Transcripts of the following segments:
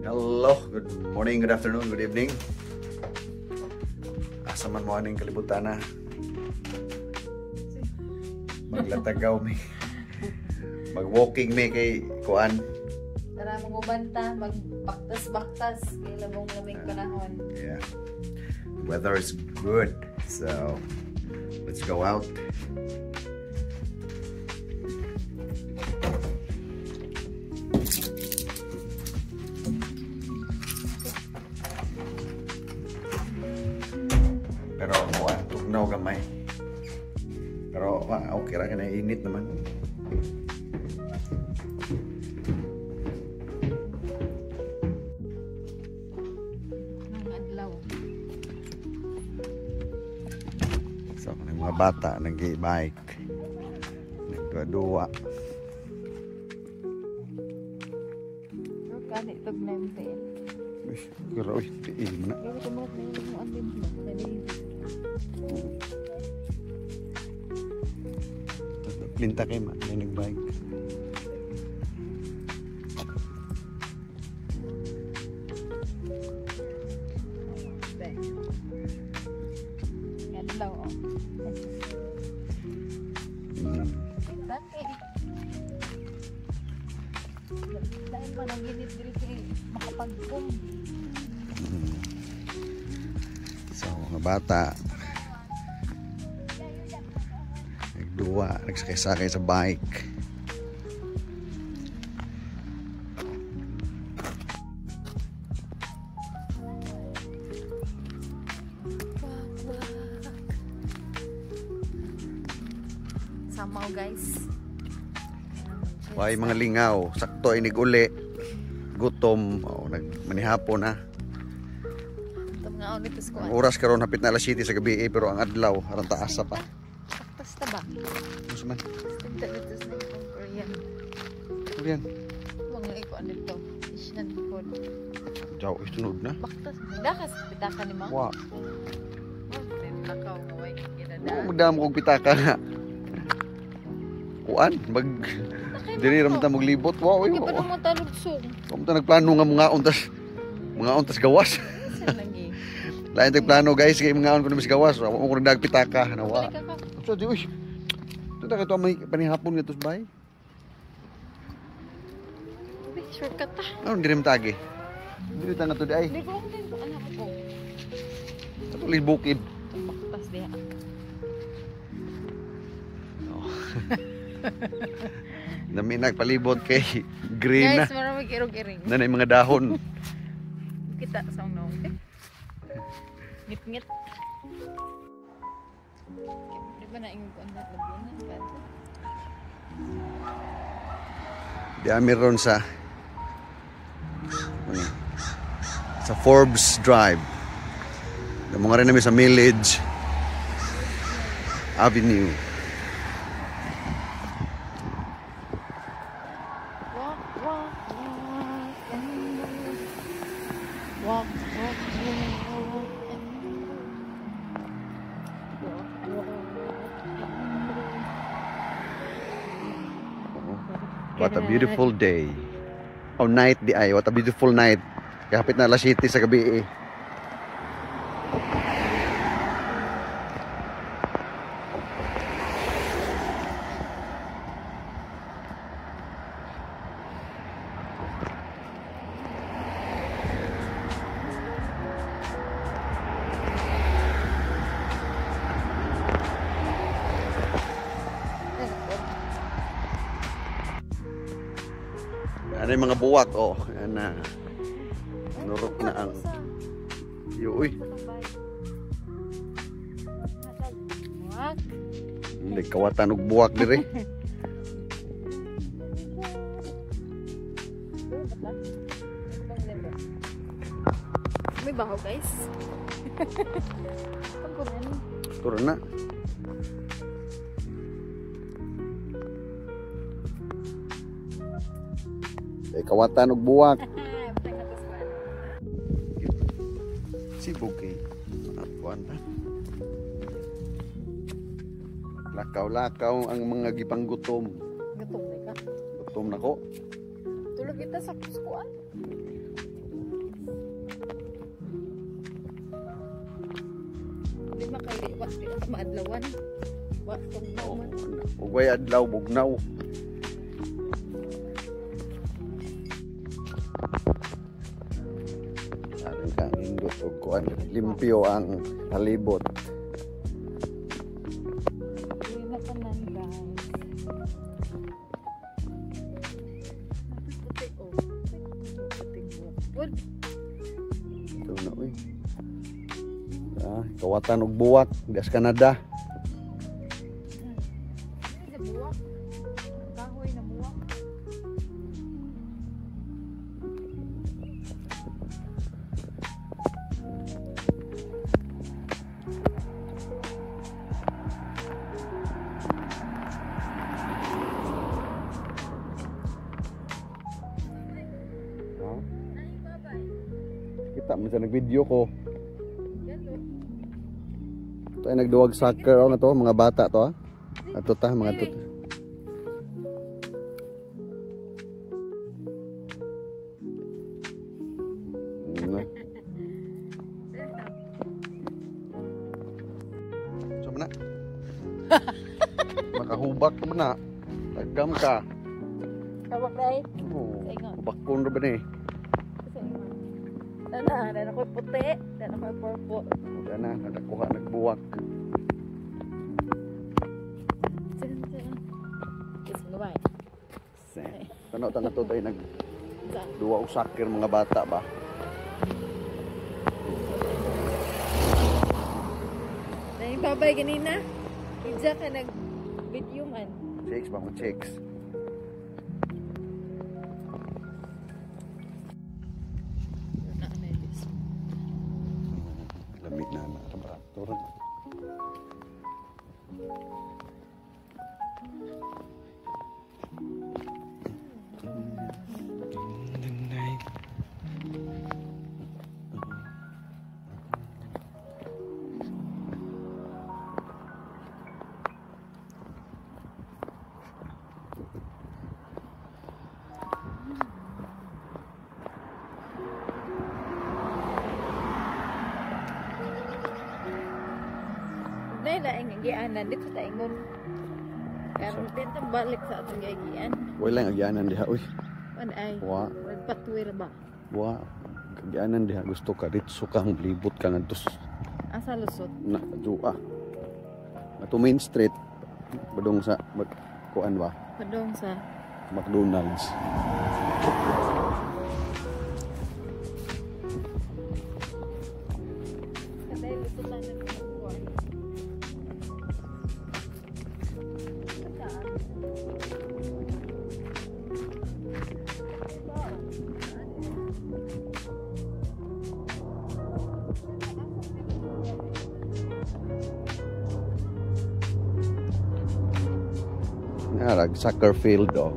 Hello, good morning, good afternoon, good evening. Asa man mo aning kalibutan na. Maglatagaw mi. Mag-walking mi kay kuan. Tara, manguban ta, magbaktas-baktas kay labong lamig panahon. Yeah. The weather is good. So, let's go out. Pero kuan, tugnaw gamay. Pero okay ra kay init naman. Adlaw. So, ang mga bata nag-bike. Nagduwa-duwa. Pero kani tog 19. Uy, pero uy, tiil mo na. Grabe ka mga mo ang din mo. Plinta kay ma, may nagbike. Adlaw oh. Dati. Dahil man ang init diri kay makapag-um. So, mga bata nagduwa, nagsakay-sakay sa bike. Walk, walk. Samaw guys. Way mga lingaw, sakto inig uli. Gutom, oh, nagmanihapon na. Itong nga ulit sa Ang oras karon hapit na alas 7 sa gabi eh, pero ang adlaw aron taas pa. Saktas ta ba? Ano man? Tinta dito sa itong Korean. Korean. Mga ikuan dito. Asian food. Jaw, sunod na. Baktas. Dakas pitaka ni ma. Wa. Lakaw nga way Oh, magdamo kog pitaka nga. Kuan, mag diri ra man ta maglibot. Wa, oy. Di pa naman talugsong. Wa man ta nagplano nga mga untas gawas. Lagi. Lain tag plano guys kay mga ko sa gawas. Wa mo ko nagdag pitaka nawa. Balik ka. So di uy. Ito na kito may panihapon nga tos bay. Uy, shortcut ta. Ano diri man tagi? Diri ta nga to di ay. Hindi ko lang din kung anak ko. Ato li bukid. Baktas diha. Oh. Nami nagpalibot kay green na. Guys, marami kirog-iring. Na mga dahon. Kita sa unaw. Ngit-ngit. Di ba naingon ko ang labunan? Di ami ron sa ano, sa Forbes Drive. Mga rin namin sa Millage Avenue. Walk, walk, walk, and walk, walk, walk, and walk, walk, and What a beautiful day. Oh, night di ay. What a beautiful night. Kapit na alas 7 sa gabi eh. Ano yung mga buwak, oh. Yan na. Nurok na ang... Uy. Buwak. Hindi, kawatan og buwak dire. May baho guys. Turo na. Kay kawatan og buwak. Sibog kay kuan ta. Lakaw-lakaw ang mga gipanggutom. Gutom na ka. Gutom na ko. Tulog kita sa kuan. Ta maadlawan. Wa tugnaw man. Ug way adlaw bugnaw. Aring ka nindot og kuan, limpyo ang palibot. Uwi na tanan, guys. Puti oh. Puti buwak. Ito na uy. Ah, kawatan og buwak, gas Canada. Sa buwak. Kahoy na buwak. Ha? Kita man sa nag-video ko. Ito ay nagduwag soccer oh, nga to, mga bata to ah. Ato ta mga to. Na. So na. Makahubak man na. Tagam ka. Tawag dai. Oh, hubak kon ra ba ni? Dana, dana ko'y puti, dana ko'y purple. Dana, nakakuha nagbuwak. Tanaw ta na to tayo nag duwa og soccer mga bata ba. Nay babay ganina. Idya ka nag video man. Chicks ba mo chicks. Lamig na na temperatura. Gianan dito ta ingon. Karon dito balik sa atong gianan. Wala lang agianan diha oy. Wan ay. Wa. Patwir ba? Wa. Agianan diha gusto ka ditso ka libot ka ngadto. Asa lusot? Na juа. Ato Main Street badong sa kuan ba? Padong sa McDonald's. Kadai lusutan na kuan. Narag soccer field oh.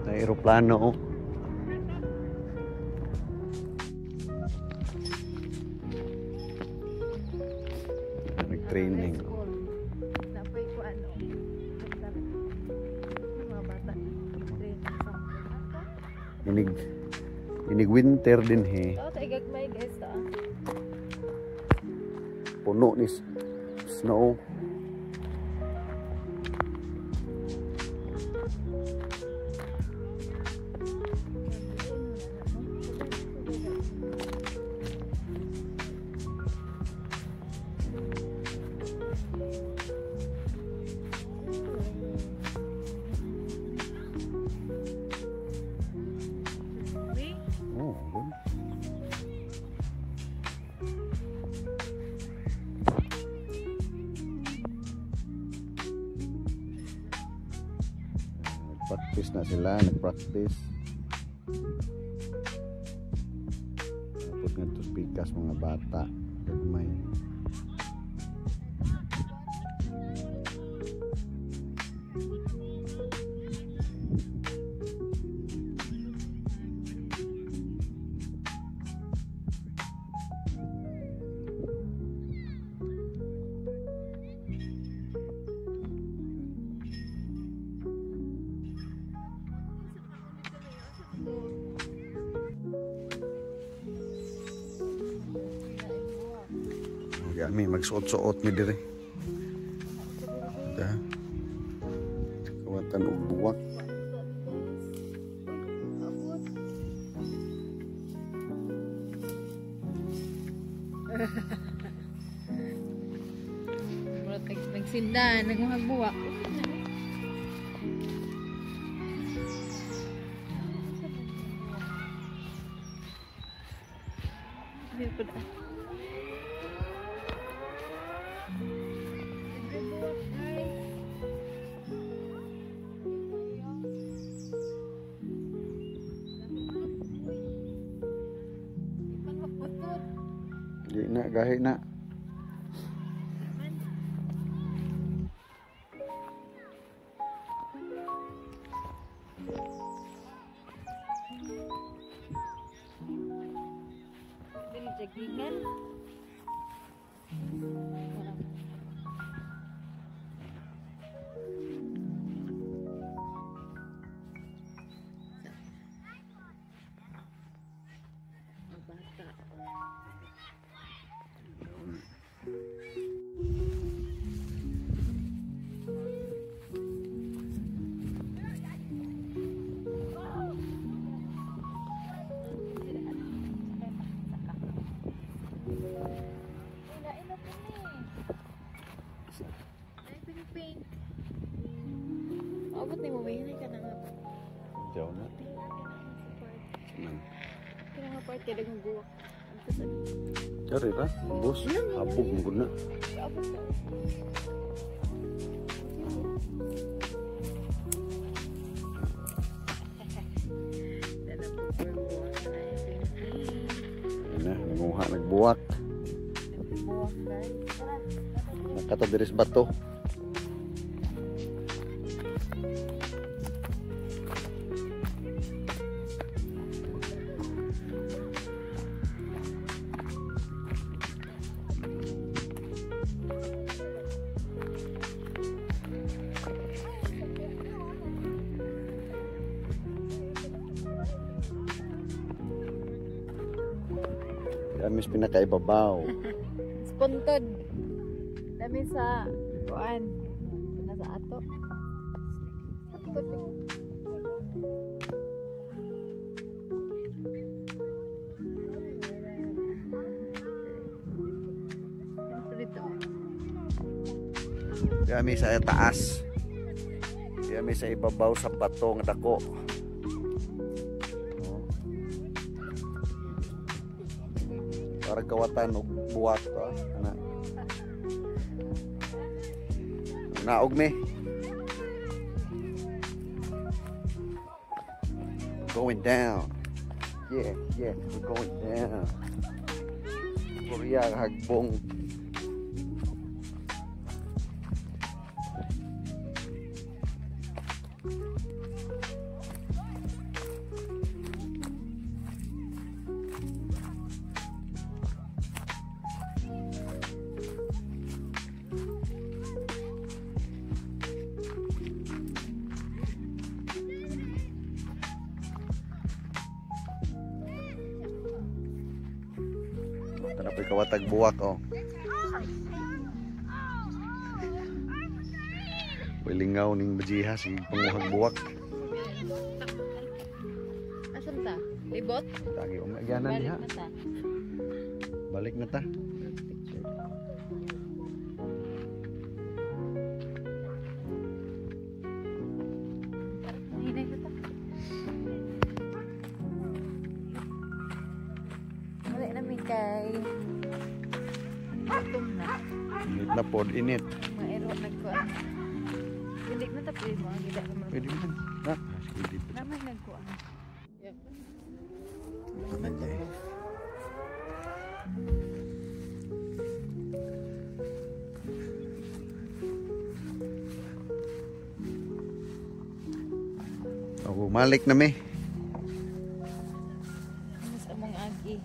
Na aeroplano oh. Nag-training. Inig winter din he. Oh, taigagmay guys ta. Puno ni snow. Oh, good. Nag-practice na sila, nag-practice. Tapos nga ito pikas mga bata, gagmay. Kami magsuot-suot mi diri. Da. Kawatan og buwak. Nagsinda, nagmahagbuwak. Di na, gahi na. Jagingan. Bata. Pink. Abot ni mo may ka na nga. Diyaw na. Kaya nga part kaya daghang buwak. Dari ra, bus. Habog mo gud na. Abot ka. Na, nanguha nagbuwak. Buwak guys. Nakata diri sa bato. Dami sa pinakaibabaw. Spuntod. Dami sa kuan. Nasa ato. Spuntod. Dami sa taas. Dami sa ibabaw sa bato nga dako. Para kawatan og buwak to ana. Naog me. Going down. Yeah, yeah, we're going down. Korea hagbong. Tara po'y kawatag buwak oh. Po'y lingaw ning bajiha sige panguhag buwak. Asan ta? Libot? Tagi umagyanan diha. Balik na ta. Balik na ta. Picture. Hinay na ta. Wala na mi kay gutom na. Init na pod, init. Maero nagkuan. Hindi na ta pwede mo ang gida ka man. Pwede man. Ha? Pwede pa. Namay nagkuan. Yep. Oh, bumalik na mi. Mas among agi.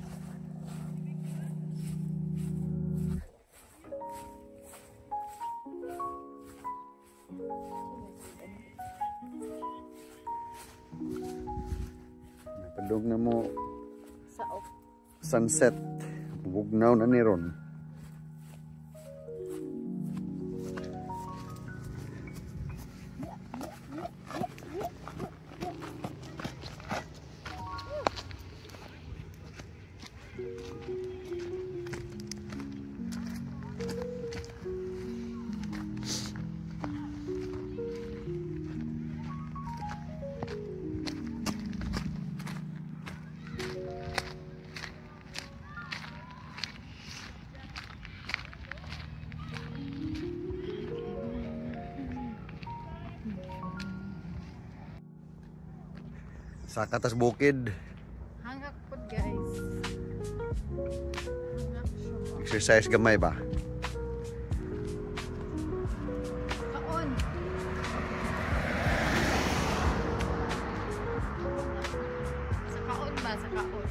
Napadong na mo Saop. Sunset. Bugnaw na ni ron. Sa katas bukid. Hangak po, guys. Hangak siya. Exercise gamay ba? Kaon. Sa kaon ba? Sa kaon.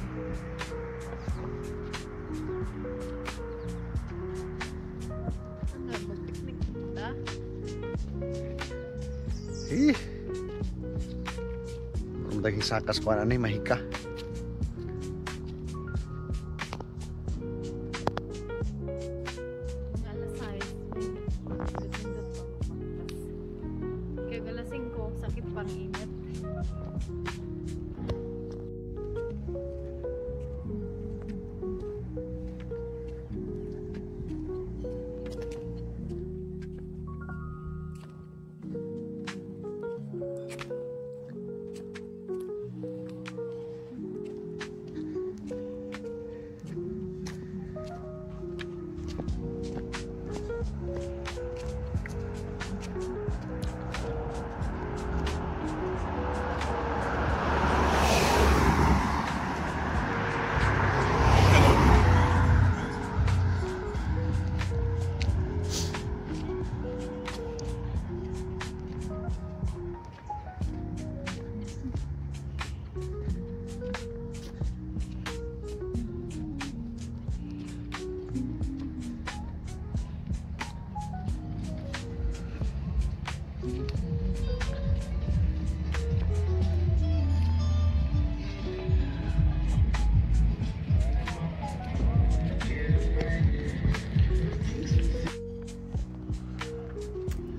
Ano, mag-picnic ta? Eh. Kung daging sakas ko ano mahika. Mga alas 6. Nindot pa magpaktas. Kaya alas 5, sakit pang init.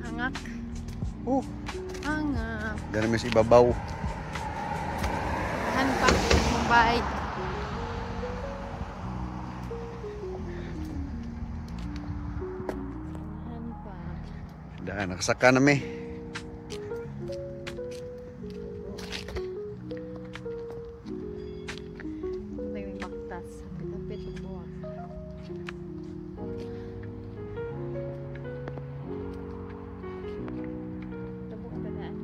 Hangak. Oh, Hangak. ganun may sa ibabaw. Hanpak Mumbai. Hanpak. Daan, nakasaka na mi. Nagbaktas. Hapit-hapit ang buwak. Tabok talaan.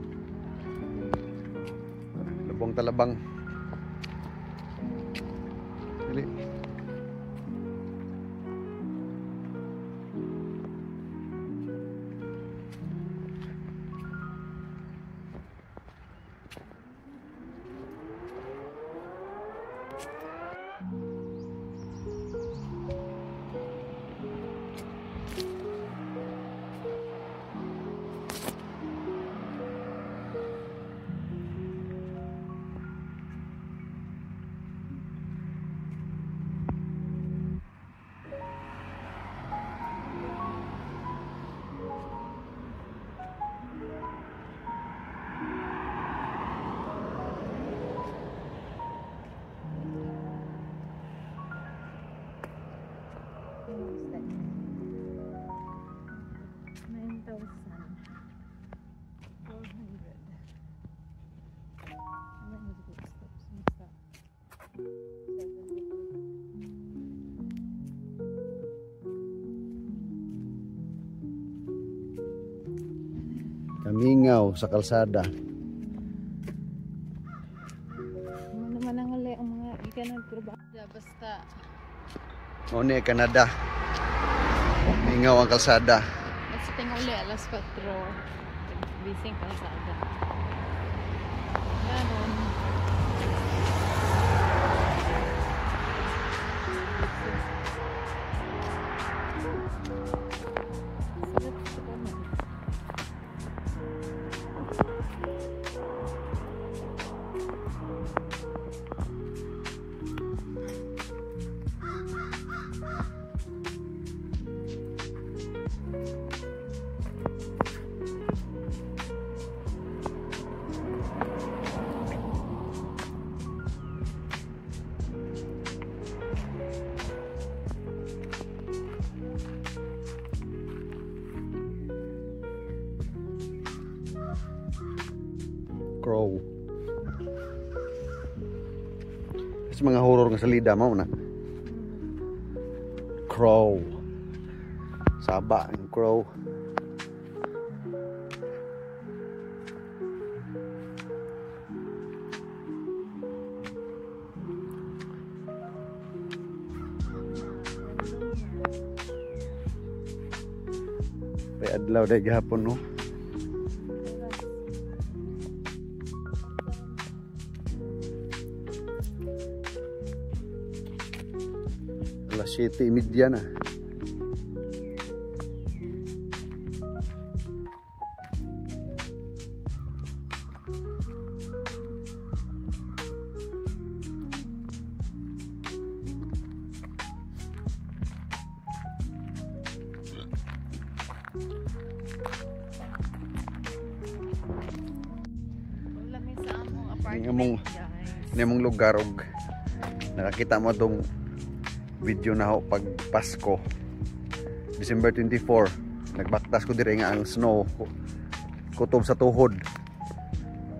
Lubong talabang. Dili. Step. 9,400. Ano yung good steps? Basta 73. Kamingaw sa kalsada. Ano naman ang uli ang mga ikan nagtrabaho. Basta Mao ni Canada. Mingaw ang kalsada. Basta tinguli alas 4. Busy ang kalsada. Ganon. Sarap sa kamay. Crow. Sa mga horror nga salida mao na. Crow. Saba ang crow. Day adlaw day gihapon, no. Alas 7:30 na. Wala mi sa among apartment, guys. Nimong lugar og nakakita mo tong video na ho pag Pasko, December 24, nagbaktas ko dire nga ang snow kutob sa tuhod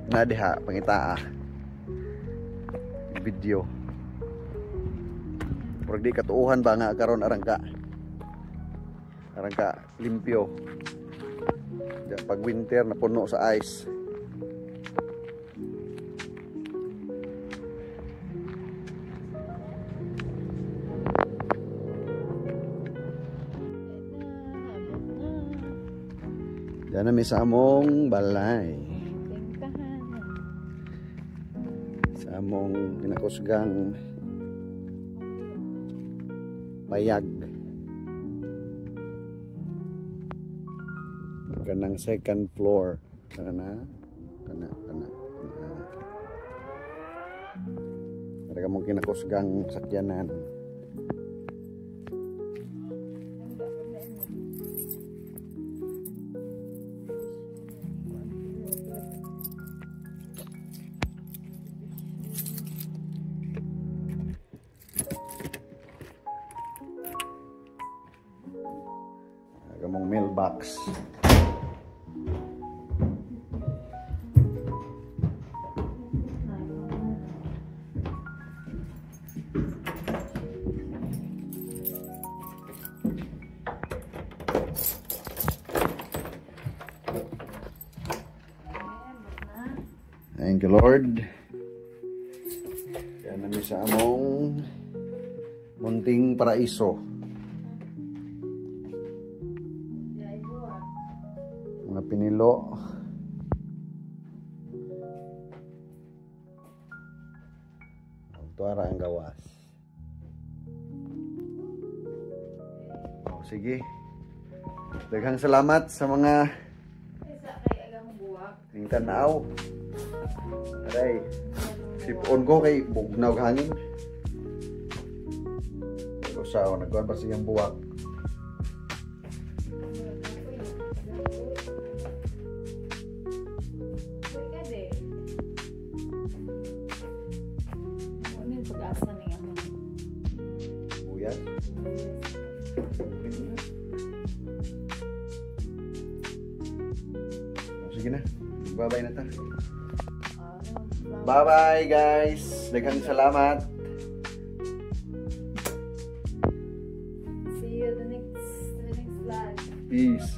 na diha pangitaa video. Murag di katuohan ba nga karon arang ka limpyo. Diya, pag winter napuno sa ice. Na, abot na. Diyan na mi sa among balay. Tingtahan. Sa among kinakusgang payag. Kanang second floor. Kana na. Kana, kana. Kana. Para kamong kinakusgang sakyanan. Para kamong mailbox. Thank you, Lord. Yan namin sa among munting paraiso. Mga pinilo. Tuara ang gawas. Oh, sige. Daghang salamat sa mga Isa kay agang buwak. ning tanaw. Aray, sipon ko kay bugnaw hangin. Pero sa nagkuhan pa siyang buwak. Uy, kade. Ano yung pag-asa ni ano? Buyas. Oh, sige na. Bye-bye na ta. Bye-bye, guys. Daghang salamat. See you the next vlog. Peace.